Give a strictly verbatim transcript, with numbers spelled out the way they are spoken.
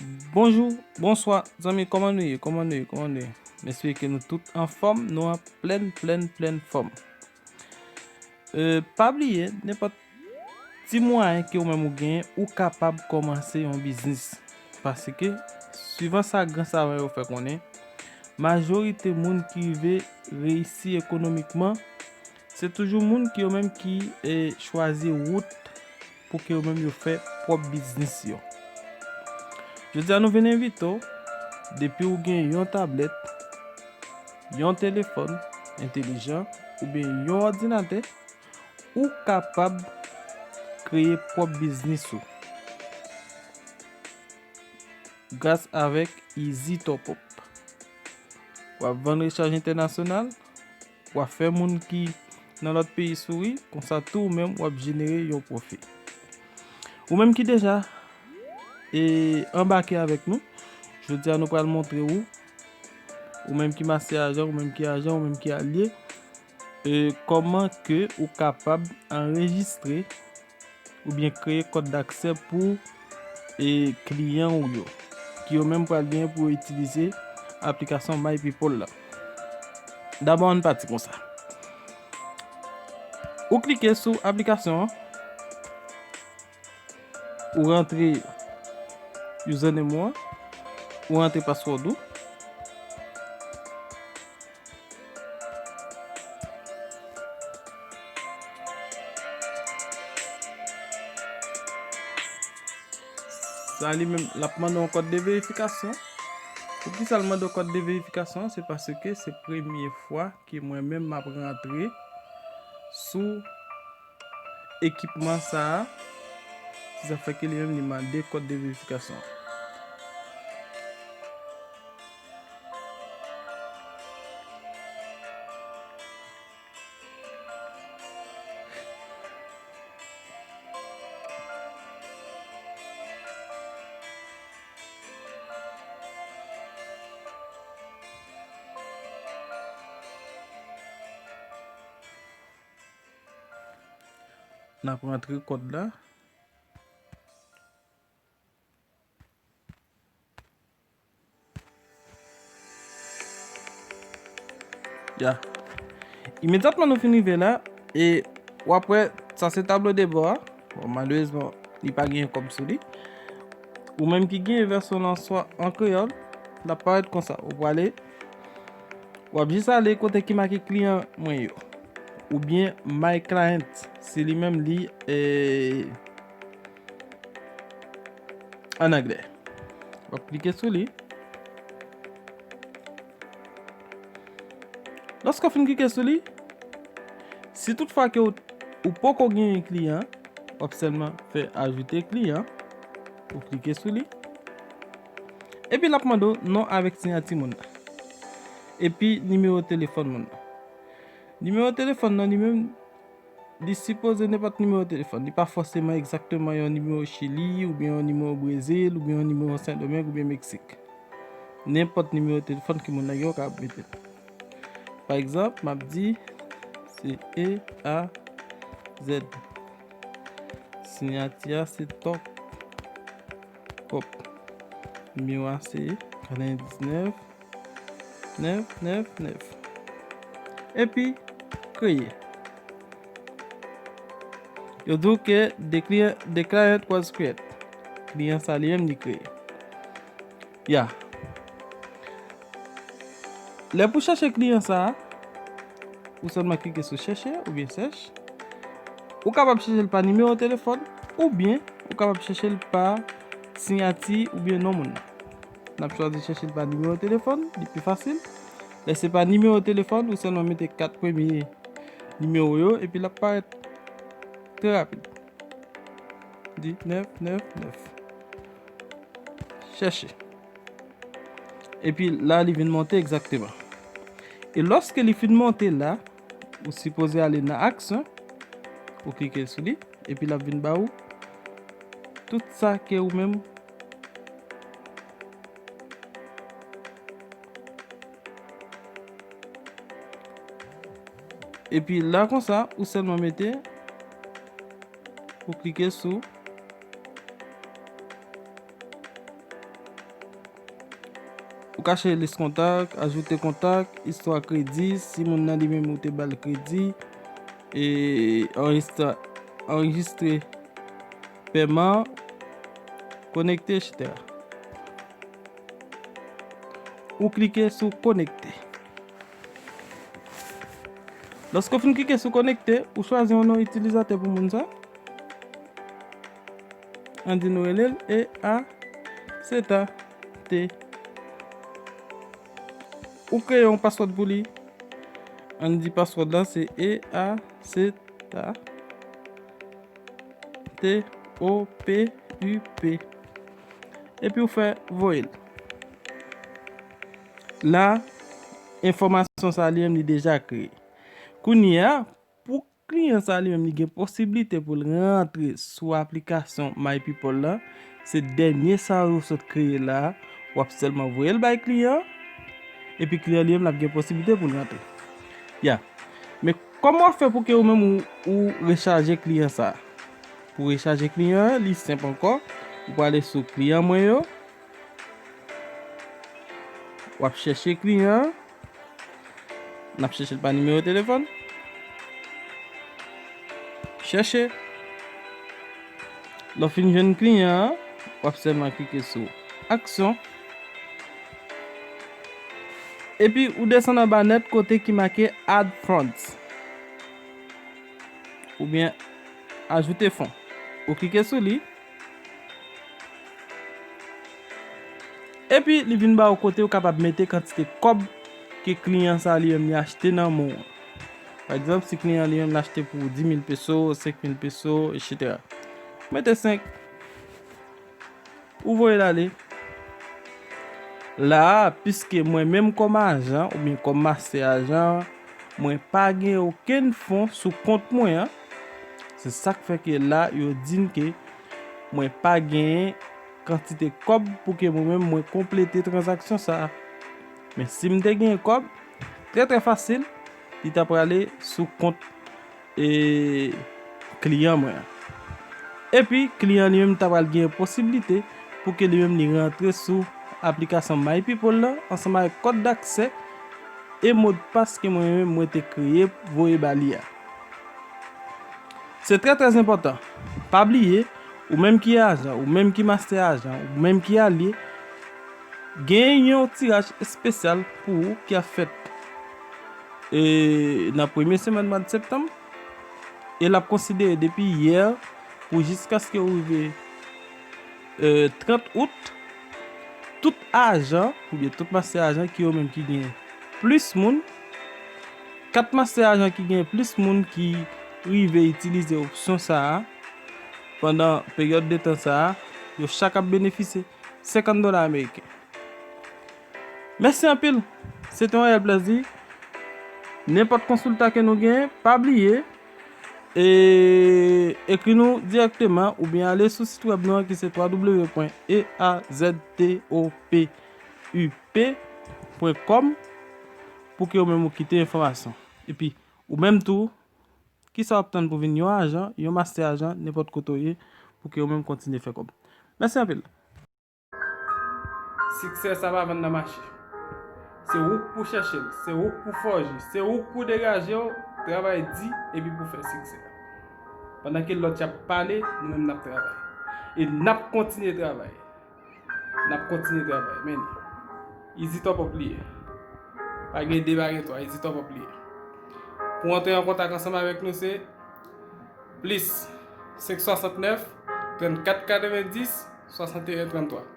Bonjou, bonswa, zanmi, kòman nou ye? Kòman nou ye? Kòman nou ye? M espere ke nou tout anfòm, nou an plèn, plèn, plèn fòm. E, pa bliye, nenpòt ti mwayen ke ou menm ou genyen, ou kapab kòmanse yon biznis. Paske, swivan sa gran savan yo fè konnen, majorite moun ki rive reyisi ekonomikman, se toujou moun ki yo menm ki, e, chwazi wout pou ke yo menm yo fè pwòp biznis yo. Jodi a nou vin envite w, depi ou gen yon tablèt, yon telefòn entelijan, oubyen yon òdinatè, ou kapab kreye pwòp biznis ou gras avèk Easy Top Up. W ap vann rechaj entènasyonal, w ap fè moun ki nan lòt peyi souri, konsa tou ou menm w ap jenere yon pwofi. Ou menm ki deja, e, anbake avèk nou, jodi a nou pral montre ou, ou menm ki mastè ajan, ou menm ki ajan, ou menm ki alye, e, kòman ke ou kapab anrejistre oubyen kreye kòd daksè pou, e, kliyan ou yo, ki yo menm pral gen pou yo itilize aplikasyon My People la. Dabò, ann pati konsa. Ou klike sou aplikasyon an, ou rantre username ou an, ou rantre password ou. Sa li menm, l ap mande yon kòd de verifikasyon. Poukisa l mande yon kòd de verifikasyon? Se paske se premye fwa ke mwen menm m ap rantre sou ekipman sa a. Se sa fè ke li menm li mande kòd de verifikasyon. N ap rantre kòd la. Ya. Imedyatman nou fin rive la, e w ap wè, sa se tablo de bò a. Bon, malerezman, li pa gen kòb sou li. Ou menm ki gen vèsyon lan swa an kreyòl, l ap parèt konsa. Ou prale, w ap jis ale kote ki make kliyan mwen yo. Oubyen My Client, se li menm li, e, an anglè. W ap klike sou li. Lòske w fin klike sou li, si toutfwa ke w, ou poko genyen kliyan, w ap sèlman fè ajoute kliyan, ou klike sou li. Epi l ap mande w non avèk siyati moun nan. Epi nimewo telefòn moun nan. Nimewo telefòn nan li menm, li sipoze nenpòt nimewo telefòn. Li pa fòseman egzakteman yon nimewo Chili, oubyen yon nimewo Brezil, oubyen yon nimewo Sendomeng, oubyen Meksik. Nenpòt nimewo telefòn ke moun nan gen, ou kapab mete l. Pa egzanp, m ap di C E A Z. Siyati a se Top Up. Nimewo a se katrevendiznèf, nèf, nèf, nèf. Epi, kreye. Yo di w ke the client, the client was created. Kliyan sa li menm li kreye. Ya. Lè pou chèche kliyan sa a, ou sèlman klike sou chèche oubyen sèch. Ou kapab chèche l pa nimewo telefòn, oubyen ou kapab chèche l pa siyati oubyen non moun nan. N ap chwazi chèche l pa nimewo telefòn, li pi fasil. Lè se pa nimewo telefòn, ou sèlman mete kat premye nimewo yo, epi l ap parèt trè rapid. Di nèf nèf nèf. Chèche. Epi la, li vin monte egzakteman. E lòske li fin monte la, ou sipoze ale nan aksyon, ou klike sou li, epi l ap vin ba ou tout sa ke ou menm. Epi la konsa, ou sèlman mete, ou klike sou, kache lis kontak, ajoute kontak, istwa kredi, si moun nan li menm ou te ba l kredi, e anrejistre, anrejistre pèman, konekte, et cetera. Ou klike sou konekte. Lòske w fin klike sou konekte, ou chwazi yon non itilizatè pou moun sa. Ann di nou rele l E A Seta T. Ou kreye yon password pou li. Ann di password la se E A Seta T O P U P. Epi ou fè voye l. La, enfòmasyon sa li menm li deja kreye. Kounye a, pou kliyan sa li menm li gen posiblite pou l rantre sou aplikasyon MyPeople la, se dènye sa yo sot kreye la, w ap sèlman voye l bay kliyan, epi kliyan li menm l ap gen posiblite pou l rantre. Ya. Men kòman w ap fè pou ke ou menm ou, ou rechaje kliyan sa? Pou rechaje kliyan an, li senp ankò. Ou prale sou kliyan mwen yo. W ap chèche kliyan an. N ap chèche l pa nimewo telefòn. Chèche. Lè w fin jwenn kliyan an, w ap sèlman klike sou aksyon. Epi ou desann anba nèt kote ki make Add Funds. Oubyen ajoute fon. Ou klike sou li. Epi li vin ba ou kote ou kapab mete kantite kòb ke kliyan sa li menm li achte nan men w. Pa egzanp, si kliyan li menm li achte pou dis mil peso, senk mil peso, et cetera. Mete senk. Ou voye l ale. La a, piske mwen menm kòm ajan oubyen kòm mastè ajan, mwen pa gen okenn fon sou kont mwen an. Se sa k fè ke la, yo di n ke mwen pa gen kantite kòb pou ke mwen menm mwen konplete tranzaksyon sa a. Men si m te gen kòb, trè, trè fasil, li ta prale sou kont, e, kliyan mwen an. Epi, kliyan li menm ta pral gen posiblite pou ke li menm li rantre sou aplikasyon MyPeople la ansanm avèk kòd daksè e modpas ke mwen menm mwen te kreye voye ba li a. Se trè, trè enpòtan. Pa bliye, ou menm ki ajan, ou menm ki mastè ajan, ou menm ki alye, gen yon tiraj espesyal pou ou ki ap fèt, e, nan premye semèn mwa d septanm, e l ap konsidere depi yè pou jiskaske ou rive, e, trant out, tout ajan oubyen tout mastè ajan ki yo menm ki gen plis moun, kat mastè ajan ki gen plis moun ki rive itilize opsyon sa a pandan peryòd de tan sa a, yo chak ap benefisye senkant dola ameriken. Mèsi anpil. Se te yon reyèl plèzi. Nenpòt konsilta ke nou gen, pa bliye, e, ekri nou dirèkteman oubyen ale sou sit wèb nou an ki se w w w pwen e a z t o p u p pwen kòm pou ke ou menm ou kite enfòmasyon. Epi, ou menm tou, kisa w ap tann pou vin yon ajan, yon mastè ajan, nenpòt kote w ye, pou ke ou menm kontinye fè kòb? Mèsi anpil. Siksè sa pa vann nan mache. Se ou k pou chèche l, se ou k pou fòje, se ou k pou degaje w, travay di epi pou fè siksè. Pandan ke lòt y ap pale, nou menm n ap travay. E n ap kontinye travay. N ap kontinye travay, men easy top up li ye. Pa gen de, pa gen twa, easy top up li ye. Pou antre an kontak ansanm avèk nou, se plis senk swasantnèf, trannkat, katrevendis, swasanteyen, tranntwa.